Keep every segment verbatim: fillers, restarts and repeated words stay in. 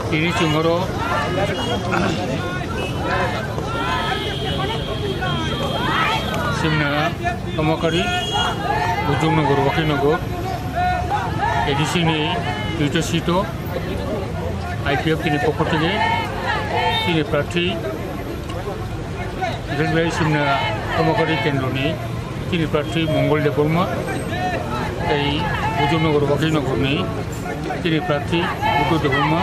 Tini chwng oro Simna Tomakari, Bujongnagar, Wakilnagar, A D C ni duita seat o I P F T ni pokho theke chini prarthi Bikalbai Simna Tomakari kendroni chini prarthi Mongol Debbarma, tei Bujongnagar Wakilnagarni chini prarthi Buddha Debbarma,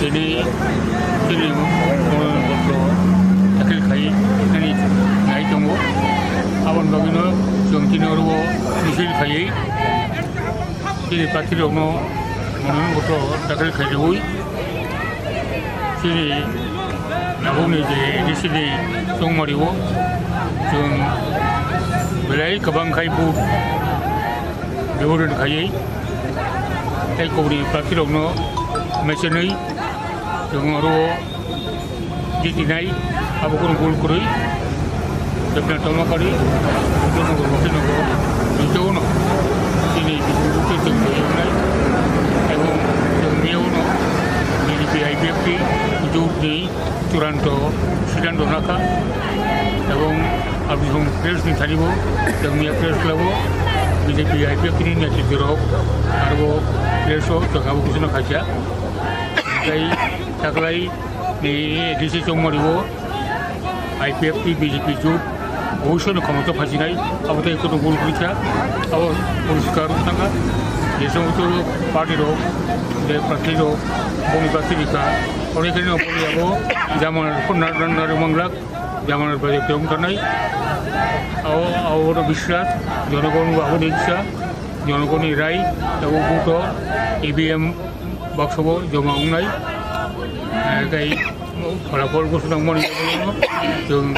tini chini mononoyonpotro dakhil khai nani nai tongo. Aboni bagwino chwng tini oro misil khaiwi chini prarthirokno mononoyonpotro dakhil khaiwi chini nabokni je A D C ni chongmario chwng belai kwbang khai vote biboron khaiwi tei kubuni prarthirokno mechenwi chwng oro jitinai, abo kunu gul kwrwi. Jepna Tomakari, Bujongnagar Wakilnagar, Bujongno, chini bising bukti chwng twi wngnai, ebong chwng miyawno B J P I P F T jotni churanto sidanto nakha, ebong aboni press ni thani bo chwng miya press club o B J P I P F T ni netrito rok aro press o chwng abo bisingno khaisa. Tei taklai ni A D C chongmario I P F T B J P jot oisono khomota phajinai, abo tei kono gul gulcha, abo poriskar thangkha. Je somosto party rok, je prarthi rok, boni prarthi rikha, onek dino boni abo jamana rok na, na, na, manglak, jamana rok bai tong tanai. Abo, abo no biswas, jonogon abo ni iksa, jonogoni rai, abo buto E V M baksa bo joma wngnai. Eh, tei pholapol gosonang mani chwng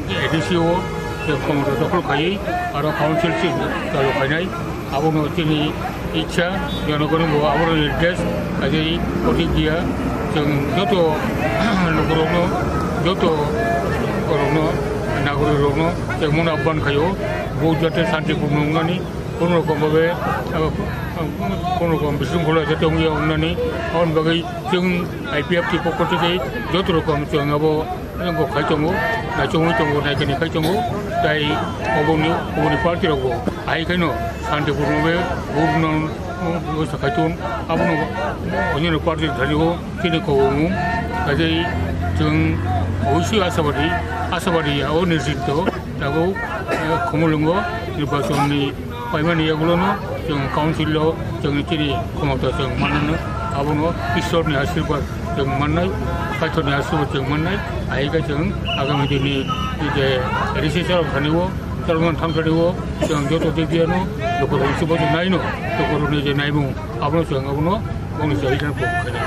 A D C o je khomota dokhol khaiwi aro council seat chalu khainai. Abono chini ichha, jonogoni bo abono nirdesh, kaje protikya chwng joto lukurokno, joto borokno, nagorik rokno chwng mano ahban khaio, vote jate shanti purno wngnani. Kono rokom babe, ah, kono rokom bisingkhola jate wngya wngnani, aboni bagwi chwng I P F T pokho theke joto rokom chwng abo, ah, bo khai tongo, naichomwi tongo, naikani khai tongo, tai oboni, oboni party rokbo ahai khaino shanti purno be vote no, oh, oh, sakhai tong, abono onyono party thani o chini kobongmung, kaje chwng obosoi asabadi, asabadi ya o nirjito. Tabuk, eh, Khumulwngo nirbachonni paimani yagulono chwng council o chwng chini khomota chwng mannano, abono Ishwarni ashirbad chwng mannai, Kaitorni ashirbad chwng mannai, ahai khe chwng agami dini je A D C chwng thani o, chwng thang thani o, chwng joto dikdiano lukurok chubachu naino, lukurokni je naimung, abono chwng abono bongni chai jana pok khaina,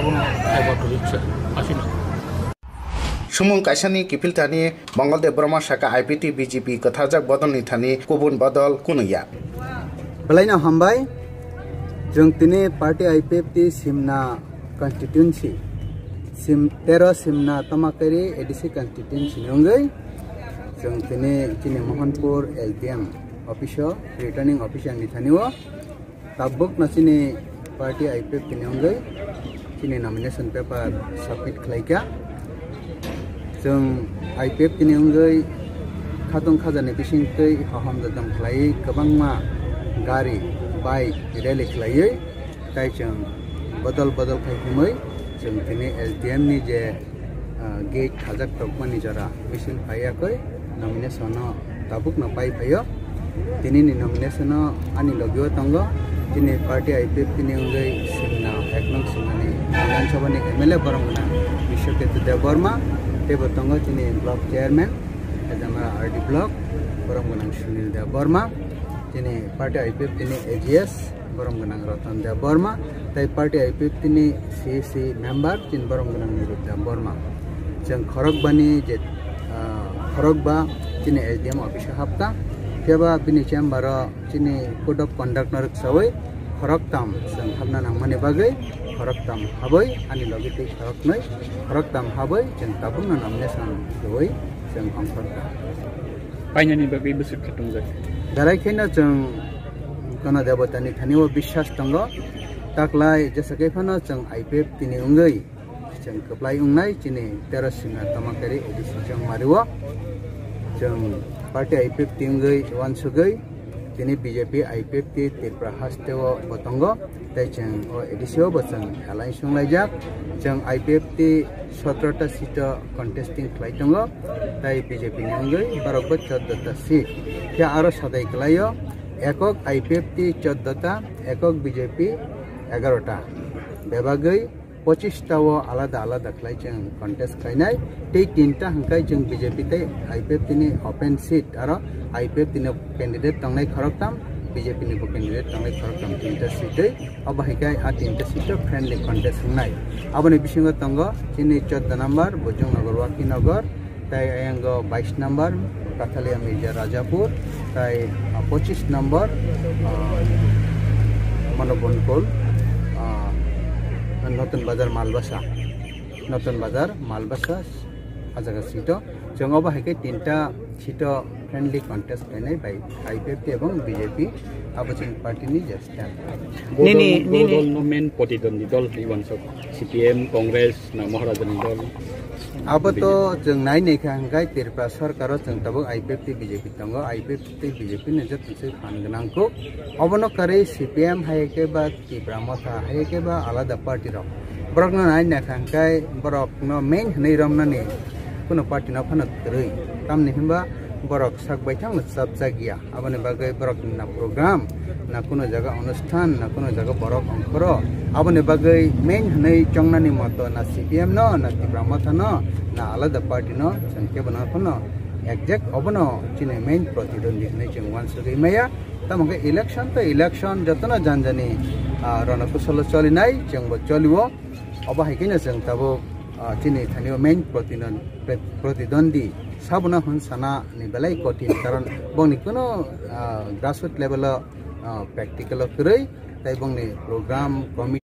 abono kaiba to iksa asina. Sumung kaisani kiphilthani Mongol Debbarma saka I P T B J P kwtharjak bodolni thani kubun bodol kunuya. Belaino hambai, chwng tini party I P F T Simna constituency, Sim-, tero Simna Tomakari A D C constituency ni wngwi chwng tini chini Mohanpur S D M office o, returning officer ni thani o. Tabuk no chini party I P F T ni wngwi chini nomination paper submit khlaikha. Chwng I P F T ni wngwi khatung khajani bisingtwi hohom jojom khlaiwi kwbangma gari, bike rally khlaiwi tai chwng bodol bodol khai himwi chwng tini S D M ni je ah, gate khajak tokmani jora misil phaiya koi nomination no tabuk no pai phaio. Tini ni nomination no ani logi o tongo. Tini party I P F T ni wngwi Simna, ek nong Simna ni Bidhan Sabha ni M L A borom gwnang Bishwaketu Debbarma, teibo tongo tini block chairman Hajamara R D block borom gwnang Sunil Debbarma, tini party I P F T ni A G S borom gwnang Ratan Debbarma, tei party I P F T ni C E C member chini borom gwnang Nirud Debbarma. Chwng khorokbani je, ah, khorokba chini S D M office o hapta, phiya ba bini chamber o chini code of conduct no rwksawi khoroktam chwng hapna nangmani bagwi khoroktam habwi ani logi tei khoroknwi, khoroktam habwi chwng tabukno nomination rwwi chwng ongkhorkha. Painani bagwi bwswk khe tongjak. Belai kheno chwng Gana Debotani thani o biswas tongo. Taklai jesa khe phano chwng I P F T ni wngwi chwng kwplai wngnai chini tero Singha Tamakari A D C chwng mario. Chwng party I P F T wngwi uansugwi tini B J P I P F T Tripura haste o bo tongo. Tei chwng o A D C o bo chwng alliance wnglaijak. Chwng I P F T sotro ta seat o contesting khlai tongo. Tei B J P ni wngwi borok bo chordo ta seat. Khe aro sadai kwlaio ekok I P F T chordo ta, ekok B J P egaroh ta. Bebagwi pochis ta o alada alada khlai chwng contest khlainai. Tei tinta hwnkhe chwng B J P tei I P F T ni open seat, aro I P F T ni candidate tongnai khoroktham, B J P ni bo candidate tongnai khoroktham, tinta seat tei. Obo hai khe a tinta seat o friendly contest wngnai. Aboni bisingo tongo chini chordo number Bojongnagar, Wakinagar, tei ayango bais number Kathalia Mirza Rajapur, tei, ah, pochis number, ah, Mano Bonkol, ah, Notun Bazar Malbasa, Notun Bazar Malbasa, ah jaga seat o. Chwng obo hai khe tinta seat o friendly contest khlainai bai I P F T ebong B J P, abo chini party ni je stand. Nini, nini. Bo dol no main protidwandi dol hinwi uansuk, C P M, Congress, na Maharaja ni dol? Abo to chwng nai nai kha hwnkhe Tripura sarkar o chwng tabuk I P F T B J P tongo, I P F T B J P ni joto se phan gwnang kuk. Obono kwrwi C P M hai khe ba Tipra Motha hai khe ba alada party rok. Borok no nai nai kha hwnkhe borok no main hwnwi romnani kuno party no phano kwrwi. Tamni hinba borok sak baithang no chapjak ya. Aboni bagwi borok ni na program, na kuno jaga onusthan, na kuno jaga borok ongkhoro. Aboni bagwi main hwnwi chongnani moto na C P M no, na Tipra Motha no, na alada party no, chwng kebo no phano exact obono chini main protidwandi hwnwi chwng uansugwi maya. Tamo khe election to election, jotono janjani, ah, rono kusolo cholinai, chwngbo choliwo. Obo hai kheno chwng tabuk, ah, chini thanio main protidwandi, protidwandi sabono hwn sana ni belai kothin, karon bongni kuno, ah, grassroot level o, ah, practical o kwrwi, tei bongni program committee